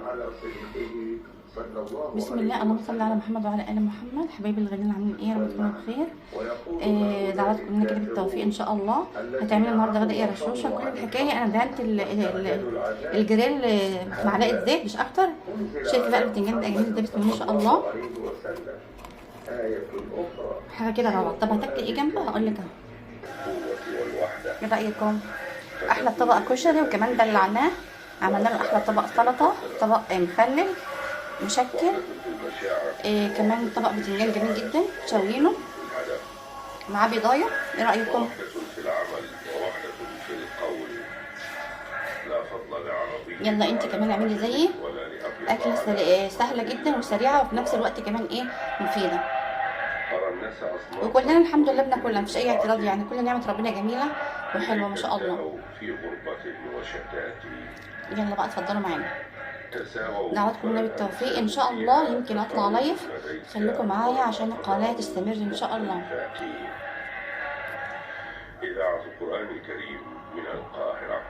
على صدقه صلى الله بسم عليه الله، اللهم صل على وسلم. محمد وعلى ال محمد. حبايبي الغاليين عاملين ايه؟ يا رب تكونوا بخير. ويقول دعواتكم هؤلاء لنا كده بالتوفيق ان الكافرون شاء الله. الذين هتعملي النهارده غدا ايه يا عصوا رشوشه؟ وصموا كل عن الحكاية الحق انا دهنت واستعجلوا العذاب، الجريل معلقه هذا زيت مش اكتر. أنزل شايفه بقى على البتنجان ده جميل ده، محمد بسم الله ما صلى شاء الله الله، عليه وسلم. آية أخرى حاجة كده في روعه. طب هتاكلي القرآن ايه جنبه؟ هقول لك الكريم اهو. القوة والوحدة. ايه رايكم؟ احلى فتكون طبق كشري، للجهاد وكمان في الشتى دلعناه، عملنا له احلى وأسرع طبق سلطة، في طبق مخلل مشكل، وحدة في المشاعر إيه كمان ووحدة طبق في بتنجان جميل الشعائر جدا ووحدة شوينه في الهدف معاه بيضايه. ايه رايكم؟ ووحدة في العمل ووحدة في القول. لا فضل لعربي يلا انت على كمان اعملي عجمي زيي، ولا لأبيض اكله على سهلة أسود جدا إلا وسريعة، وفي نفس بالتقوى. الوقت كمان ايه مفيدة، أرى الناس أصنافا وكلنا الحمد لله ومن بناكلها، كل مفيش اي اعتراض بقعة يعني، كل نعمه ربنا جميلة وحلوه ما إليك شاء الله. انتهوا في غربة وشتات. يلا بقى اتفضلوا معانا، تساووا دعواتكم لنا بالتوفيق ان فالأمثال شاء الله. فيها يمكن اطلع تفاوت لايف، لديك خليكم معايا عشان القناة والأقدار تستمر ان شاء الله. مختلفات. إذاعة القرآن الكريم من القاهرة.